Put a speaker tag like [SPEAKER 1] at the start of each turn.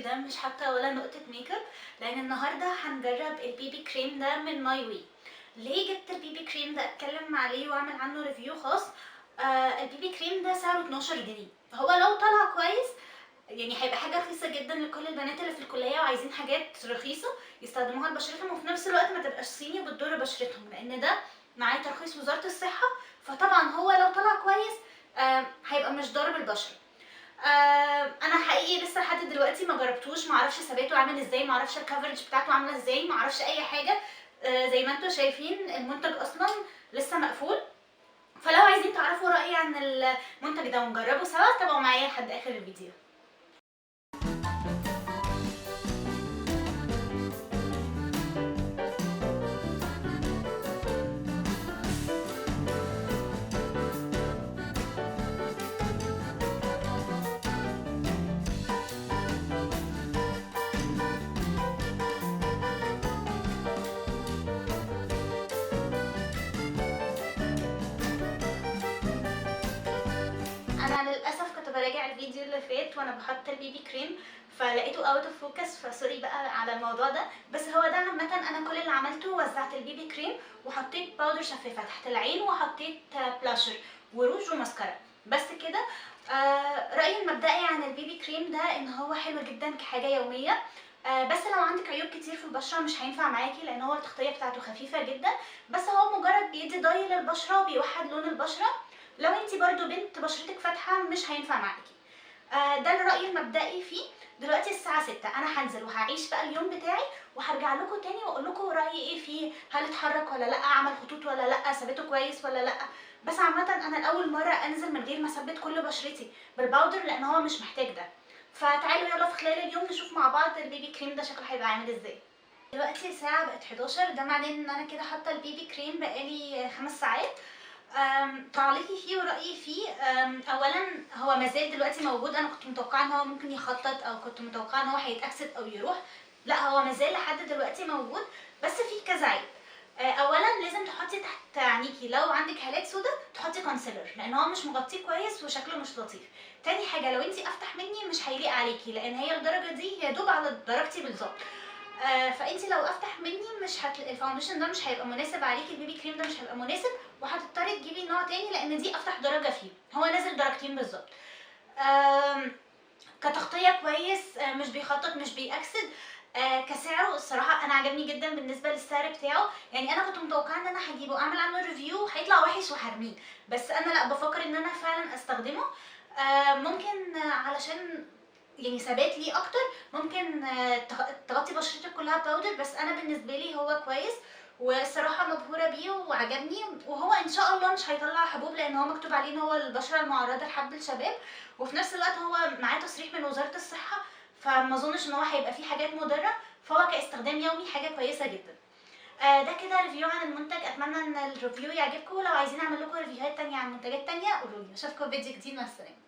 [SPEAKER 1] ده مش حاطه ولا نقطة ميك اب، لان النهارده هنجرب ال BB cream ده من My Way. ليه جبت ال BB cream ده اتكلم عليه واعمل عنه review خاص؟ ال BB cream ده سعره 12 جنيه، فهو لو طلع كويس يعني هيبقى حاجة رخيصة جدا لكل البنات اللي في الكلية وعايزين حاجات رخيصة يستخدموها لبشرتهم، وفي نفس الوقت ما تبقاش صيني وبتضر بشرتهم، لان ده معاه ترخيص وزارة الصحة. فطبعا هو لو طلع كويس هيبقى مش ضار بالبشره. انا حقيقي لسه لحد دلوقتي ما جربتوش، ما اعرفش ثباته عامل ازاي، ما اعرفش ال coverage بتاعته عامله ازاي، ما اعرفش اي حاجة. زي ما انتم شايفين المنتج اصلا لسه مقفول. فلو عايزين تعرفوا رايي عن المنتج ده ونجربه سوا تابعوا معايا لحد اخر الفيديو. انا للاسف كنت براجع الفيديو اللي فات وانا بحط ال BB cream فلقيته out of focus، ف sorry بقى على الموضوع ده. بس هو ده عامة انا كل اللي عملته وزعت ال BB cream وحطيت powder شفافة تحت العين وحطيت بلاشر وروج وماسكارا بس كده. رايي المبدئي عن ال BB cream ده ان هو حلو جدا كحاجة يومية، بس لو عندك عيوب كتير في البشرة مش هينفع معاكي، لان هو التغطية بتاعته خفيفة جدا، بس هو مجرد بيدي ضي للبشره وبيوحد لون البشرة. لو انتي برضو بنت بشرتك فاتحة مش هينفع معاكي. ده الراي المبدئي فيه. دلوقتي الساعة 6 انا هنزل وهعيش بقى اليوم بتاعي وهرجع لكم تاني واقول لكم رايي ايه فيه، هل اتحرك ولا لا، عمل خطوط ولا لا، ثبته كويس ولا لا. بس عامة انا الاول مرة انزل من غير ما اثبت كل بشرتي بال powder، لان هو مش محتاج ده. فتعالوا يلا في خلال اليوم نشوف مع بعض ال BB cream ده شكله هيبقى عامل ازاي. دلوقتي الساعة بقت 11، ده معناه ان انا كده حاطه ال BB cream بقالي 5 ساعات. تعليقي فيه ورأيي فيه، اولا هو مازال دلوقتي موجود. انا كنت متوقعه ان هو ممكن يخطط او كنت متوقعه ان هو هيتأكسد او يروح، لا هو مازال لحد دلوقتي موجود، بس فيه كذا عيب. اولا لازم تحطي تحت عينيكي لو عندك هالات سودا تحطي concealer، لان هو مش مغطيه كويس وشكله مش لطيف. تاني حاجة لو انتي افتح مني مش هيليق عليكي، لان هي الدرجة دي يا دوب على درجتي بالظبط. فانتي لو افتح مني مش ال foundation ده مش هيبقى مناسب عليكي، ال BB cream ده مش هيبقى مناسب، وهتضطري تجيبي نوع تاني لان دي افتح درجه فيه، هو نازل درجتين بالظبط. كتغطيه كويس، مش بيخطط مش بيأكسد. كسعره الصراحة انا عجبني جدا بالنسبة للسعر بتاعه. يعني انا كنت متوقعه ان انا هجيبه اعمل عنه review هيطلع وحش وهرميه، بس انا لا بفكر ان انا فعلا استخدمه. ممكن علشان يعني ثبات ليه اكتر ممكن تغطي بشرتك كلها powder، بس انا بالنسبة لي هو كويس والصراحة مبهوره بيه وعجبني. وهو ان شاء الله مش هيطلع حبوب، لان هو مكتوب عليه ان هو البشرة المعرضه لحب الشباب، وفي نفس الوقت هو معاه تصريح من وزارة الصحة، فما اظنش ان هو هيبقى فيه حاجات مضرة، فهو كاستخدام يومي حاجة كويسة جدا. ده كده review عن المنتج، اتمنى ان ال review يعجبكم. لو عايزين اعمل لكم review هات تانية عن منتجات تانية قولوا لي. اشوفكم في فيديو جديد، مع السلامة.